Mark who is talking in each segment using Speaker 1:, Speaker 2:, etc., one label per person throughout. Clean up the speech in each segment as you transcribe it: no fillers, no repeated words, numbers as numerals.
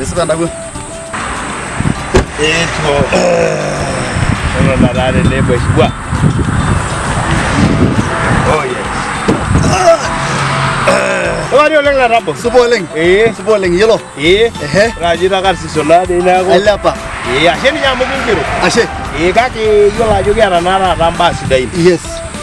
Speaker 1: Esipa ntawuo.
Speaker 2: Eto. Totona taa tene mheshimiwa. Oh yes. Ore oleng Latabo.
Speaker 1: Supa oleng.
Speaker 2: Ee.
Speaker 1: Supa oleng yiolo.
Speaker 2: Ee.
Speaker 1: Ehe.
Speaker 2: Ore ajo ira karsisho naadei neeku.
Speaker 1: Ailepa.
Speaker 2: Ee ashe ninye amu kingero.
Speaker 1: Ashe.
Speaker 2: Ee kake iyiolo ajo kiata naa taata mbaa sidain.
Speaker 1: Yes.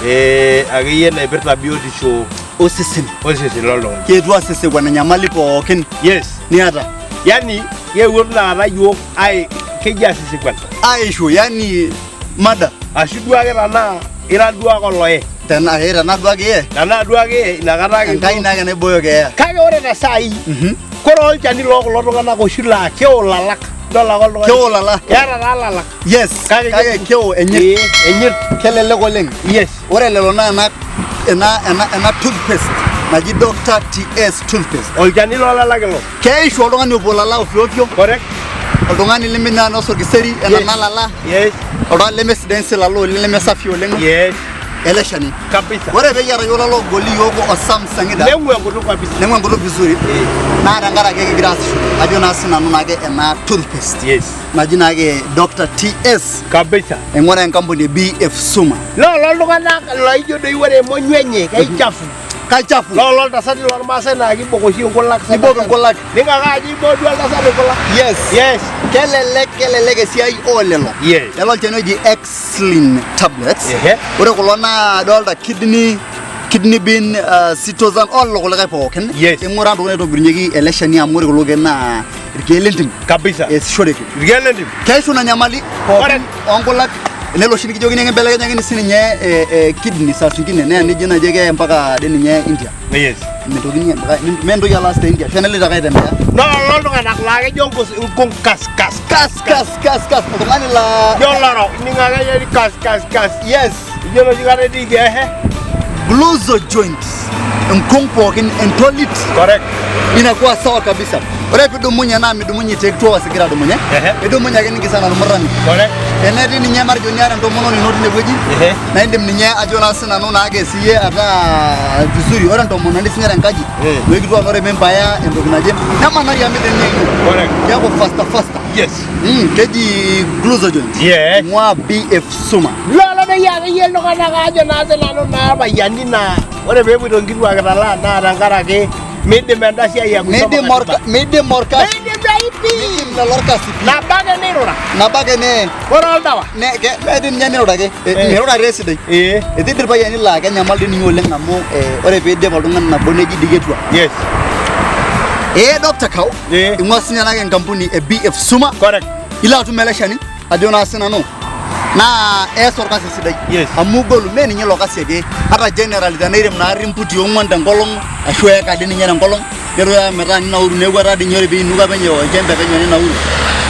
Speaker 2: Ee akeyie naipirta biotisho
Speaker 1: Osesen.
Speaker 2: osesen loltung'ani.
Speaker 1: Keetuo aseseku ena nyamali pookin
Speaker 2: Yes.
Speaker 1: niata.
Speaker 2: Yani kiewuo taata yiok ai keji asisikuan.
Speaker 1: Aishu yani mada.
Speaker 2: Ashu duo ake tenaa ira duo ake oloye.
Speaker 1: Tenaa ee tenaa duo ake iye.
Speaker 2: Tenaa duo ake inakata ake.
Speaker 1: Enkai naake naibooyo keeya.
Speaker 2: Kake ore te saai kore olchani loo kulo tung'anak oshi laa keo lalak. Idol ake oltung'ani.
Speaker 1: Keo lala.
Speaker 2: Keeta taa lalak.
Speaker 1: Yes.
Speaker 2: Kake
Speaker 1: Kake keo enyirt.
Speaker 2: Ee, enyirt.
Speaker 1: Kelelek oleng.
Speaker 2: Yes.
Speaker 1: Ore lelo naa ena ena ena ena toothpaste naji Dr. TS toothpaste.
Speaker 2: Olchani loolalak ilo.
Speaker 1: Keishu oltung'ani opuo lala ofio ofio.
Speaker 2: Correct.
Speaker 1: Oltung'ani liminya nosa orkiseri enana lala.
Speaker 2: Yes.
Speaker 1: Oltung'ani lemesidain sii lala oleng lemesafi oleng.
Speaker 2: Yes.
Speaker 1: Ele shani.
Speaker 2: Kabisa.
Speaker 1: Ore peyie atayiolo lala ogoli iyiook o Sam Sangida.
Speaker 2: Neng'u enkutuk kabisa.
Speaker 1: Neng'u enkutuk vizuri. Naa tenkaraki kigira aasishore ajo naa sinanu naake ena toothpaste.
Speaker 2: Yes.
Speaker 1: Naji naake Dr. TS.
Speaker 2: Kabisa.
Speaker 1: Aing'uraa enkampuni e BF Suma.
Speaker 2: Lolo iltung'anak laijo doi ore emonyua enye keichafu.
Speaker 1: Kaichafu.
Speaker 2: Lolo iltasati lormaasai naa kibok oshi inkulak.
Speaker 1: Ibok inkulak.
Speaker 2: Ning'akaa ajo iboo duo oltasat inkulak.
Speaker 1: Yes.
Speaker 2: Yes.
Speaker 1: Kelelek kelelek esiai oo lelo.
Speaker 2: Yes.
Speaker 1: Lelo olchani oji Exlin tablets.
Speaker 2: Ehe.
Speaker 1: Ore kulo naa adolta kidney bean, citosan oo lelo kulikae pookin.
Speaker 2: Yes.
Speaker 1: Ing'uraa ntokitin naitobirunyeki ele shani amu ore kulo keek naa irkeek lentim
Speaker 2: Kabisa.
Speaker 1: easishoreki.
Speaker 2: Irkeek lentim.
Speaker 1: Keishu ina nyamali pookin oonkulak nelo oshi nikijokini enkibelekenyakini sininye kidney saa zingine neya nejo naji keya mpaka dii ninye India.
Speaker 2: Yes.
Speaker 1: Mitokini mee entoki alo aas te India ashu enelo ake aitembea.
Speaker 2: Lolo iltung'anak laa kejo nkung kas kas
Speaker 1: Kas kas kas kas oltung'ani laa
Speaker 2: Ijo olorok ining ake ejo kas kas kas.
Speaker 1: Yes.
Speaker 2: Ijo enoshi kata etiiki ehe.
Speaker 1: Bluzo joints nkung pookin entolit
Speaker 2: Correct.
Speaker 1: inakuwa sawa kabisa. Ore pidumunye naa midumunye take 2 hours igira adumunye.
Speaker 2: Ehe.
Speaker 1: Idumunye ake ningisana ormurrani.
Speaker 2: Correct.
Speaker 1: Tenetii ninye matejo niata entomononi ino tinewueji
Speaker 2: Ehe.
Speaker 1: naa indim ninye ajo naa sinanu naake siiyie ataa vizuri. Ore entomononi sinye tenkaji
Speaker 2: Eh.
Speaker 1: noshi kituak ore pimpaya entoki naje nemanari amit ninye ino.
Speaker 2: Correct.
Speaker 1: Keeku faster faster.
Speaker 2: Yes.
Speaker 1: Keji Gluzo joint.
Speaker 2: Yes.
Speaker 1: Ing'ua BF Suma.
Speaker 2: Lolo doi akeyie iltung'anak ajo naa sinanu naa irpayiani naa ore peepoito nkituak talaa naa tenkaraki midim enda siai e kusoma
Speaker 1: Midim
Speaker 2: katiba.
Speaker 1: orka midim orkasi.
Speaker 2: Midim doi pii.
Speaker 1: Midim lelo orkasi pii.
Speaker 2: Nabo ake nirura.
Speaker 1: Nabo ake ne
Speaker 2: Ore oldawa.
Speaker 1: ne ke metii ninye nirura ake.
Speaker 2: Eh.
Speaker 1: Mirura taa esidai.
Speaker 2: Ee.
Speaker 1: Etii dii irpayiani laa kenyamal dii ninye oleng amu ore piidip oltung'ani nabo neji dii ketua.
Speaker 2: Yes.
Speaker 1: Ee Dr. Kau.
Speaker 2: Eh.
Speaker 1: Ing'ua sinye naake enkampuni e BF Suma.
Speaker 2: Correct.
Speaker 1: Ilo atum ele shani ajo naa sinanu naa ees orkasi sidai.
Speaker 2: Yes.
Speaker 1: Amu igolu mee ninye ilo kasi ake ata general tenairem naarri mputi ong'uan tenkolong ashu eeka dii ninye tenkolong nitoki metaa ninauru neeku etaa dii ninye ore piinuka penyo olchembe penyo ninauru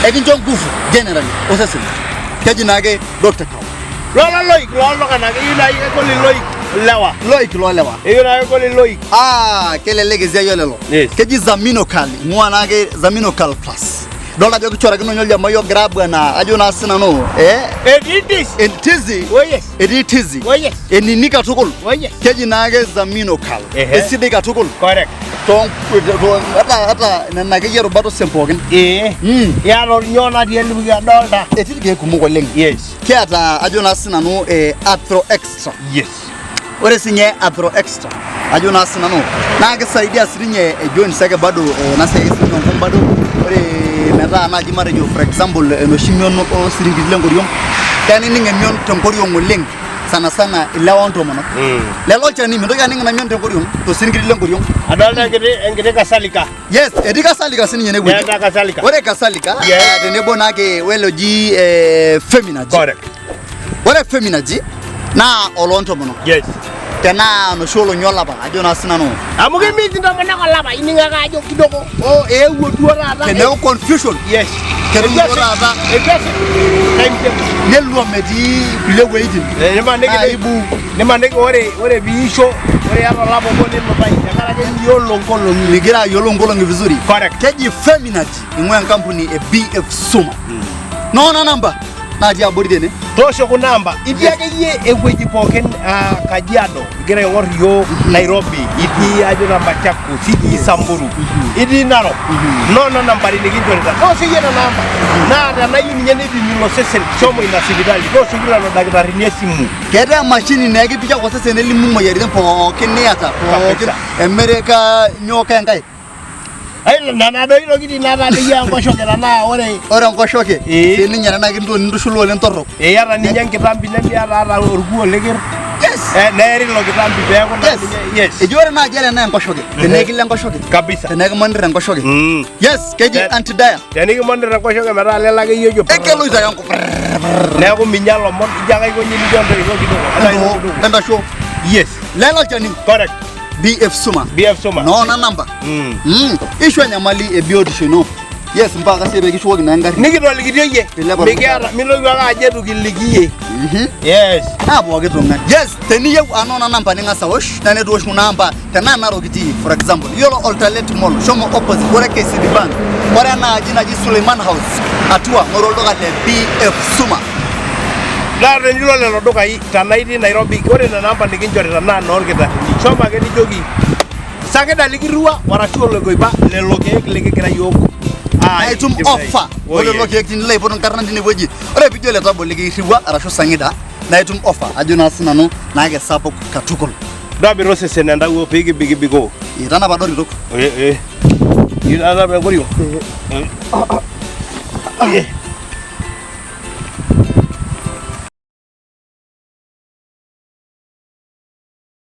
Speaker 1: ekincho nguvu generally osesen keji naake Dr. Kau.
Speaker 2: Lolo loik looltung'anak eyieu naa kegol iloik ilewa.
Speaker 1: Loik loolewa.
Speaker 2: Eyieu naa kegol iloik.
Speaker 1: Ah, kelelek esiai olelo.
Speaker 2: Yes.
Speaker 1: Keji Zaminocal, ing'ua naake Zaminocal plus. Idol ajo kichorakino ninye oljamai ogira abwana ajo naa sinanu eh
Speaker 2: Etii tizi.
Speaker 1: entizi
Speaker 2: Oh yes.
Speaker 1: etii tizi
Speaker 2: Oh yes.
Speaker 1: enini katukul
Speaker 2: Oh yes.
Speaker 1: keji naake Zaminocal
Speaker 2: Ehe.
Speaker 1: esidai katukul
Speaker 2: Correct.
Speaker 1: too ata ata nena akeyie rubat osesen pookin.
Speaker 2: Ee. Iyata ornyoo natii elukunya adolta.
Speaker 1: Etii irkeek kumok oleng.
Speaker 2: Yes.
Speaker 1: Kiata ajo naa sinanu Athro Extra.
Speaker 2: Yes.
Speaker 1: Ore sinye Athro Extra ajo naa sinanu naa kisaidia sininye joints ake bado ena siai ake sininye onkung bado ore metaa naaji matejo for example enoshi mion osirinkiti lenkoriong keya nining emion tenkoriong oleng sana sana ilewa ontomonok lelo olchani mintoki aning ina mion tenkoriong tosirinkiti lenkoriong.
Speaker 2: Adolta enkiti kasalika.
Speaker 1: Yes, etii kasalika sininye enewueji.
Speaker 2: Neeta kasalika.
Speaker 1: Ore kasalika
Speaker 2: Yes.
Speaker 1: tenebo naake wele oji Feminaji.
Speaker 2: Correct.
Speaker 1: Ore Feminaji naa oloontomonok.
Speaker 2: Yes.
Speaker 1: Tenaa noshi olong'i olapa ajo naa sinanu.
Speaker 2: Amu kimiss intomonok olapa ining ake ajo kidogo oh eewuo duo taata.
Speaker 1: Teneeku confusion.
Speaker 2: Yes.
Speaker 1: Ketum duo taata.
Speaker 2: Eitu esip timetable.
Speaker 1: Nelua metii kulie wuejitin.
Speaker 2: Nimaniki
Speaker 1: Aibu.
Speaker 2: nimaniki ore piisho ore iyata olapa obo ninutai tenkaraki miyiolo nkolong'i.
Speaker 1: Migira ayiolou nkolong'i vizuri.
Speaker 2: Correct.
Speaker 1: Keji Feminaji ing'ua enkampuni e BF Suma. Noona namba. Natii abori tene.
Speaker 2: Toosho kuna amba. Itii akeyie ewueji pookin ah, Kajiado, igira aing'or iyiook Nairobi, itii ajo na Machakos, itii Samburu, itii Narok. Noona nambari nikinchorita. Toosho iyie nena amba. Naa tenayieu ninye neipimi ilo sesen, shomo ina sipitali, tooshoki lelo dakitarini esimu.
Speaker 1: Keetae emashini naa ekipik ake osesen nelimu imoyiaritin pookin niata pookin.
Speaker 2: Kabisa.
Speaker 1: Emereka nyoo kenkae.
Speaker 2: Ai nena doi tokitin nataaniki enkoshoke tenaa ore
Speaker 1: Ore enkoshoke
Speaker 2: Ee.
Speaker 1: sininye nena kintoki nintushul oleng torrok.
Speaker 2: iyata ninye enkitambi nemiata ata orkuo likir
Speaker 1: Yes.
Speaker 2: Neeri ilo kitambi peeku naa
Speaker 1: Yes.
Speaker 2: ninye yes.
Speaker 1: Eji ore naaji ere naa enkoshoke. Tenaa ekilo enkoshoke.
Speaker 2: Kabisa.
Speaker 1: Tenaa ekimonir enkoshoke. Yes, keji anti-dia.
Speaker 2: Tenikimonir enkoshoke metaa lelo akeyie ojo
Speaker 1: Ekeloito ake enkop.
Speaker 2: Neeku minya lomon, ijo ake aikonyi nijo entoiwuo kidogo. Entoiwuo kidogo.
Speaker 1: Entasho.
Speaker 2: Yes.
Speaker 1: Lelo olchani.
Speaker 2: Correct.
Speaker 1: BF Suma.
Speaker 2: BF Suma.
Speaker 1: Noona namba. Ishu enyamali e biotisho ino. Yes, mpaka sii pekishukoki naa engarri.
Speaker 2: Nikitolikitio iyie.
Speaker 1: Ilepa
Speaker 2: Mikiata, milotu ake ajo eitu kiliki iyie. Yes.
Speaker 1: Naa pooki tung'ani. Yes, teniyieu anoona namba ning'as aosh, naa neitu osh kuna amba tenaa Narok itii, for example. Yiolo Oltalet Mall, shomo opposite, ore KCB Bank, ore ena aji naji Suleiman House, atua ng'oru olduka le BF Suma.
Speaker 2: Naa tenilo lelo dukai tenaa itii Nairobi, ore nena amba nikinchorita naa noolkitarrini. Shomo ake nijoki Sakida likirriwa arashu Oloikoipa lelo keek likigira iyiook
Speaker 1: Naa itum offer
Speaker 2: Oh,
Speaker 1: ore lelo
Speaker 2: yes.
Speaker 1: keek tinilo aipot inkarna tinewueji. Ore piijo ele tabo likirriwa arashu Sangida naa itum offer ajo naa sinanu naa kesapuk katukul.
Speaker 2: Ntobira osesen entawuo pee kibikibikoo.
Speaker 1: Ee, tanapa doritok.
Speaker 2: Eh, eh. Itanapa enkoriong'? Eh.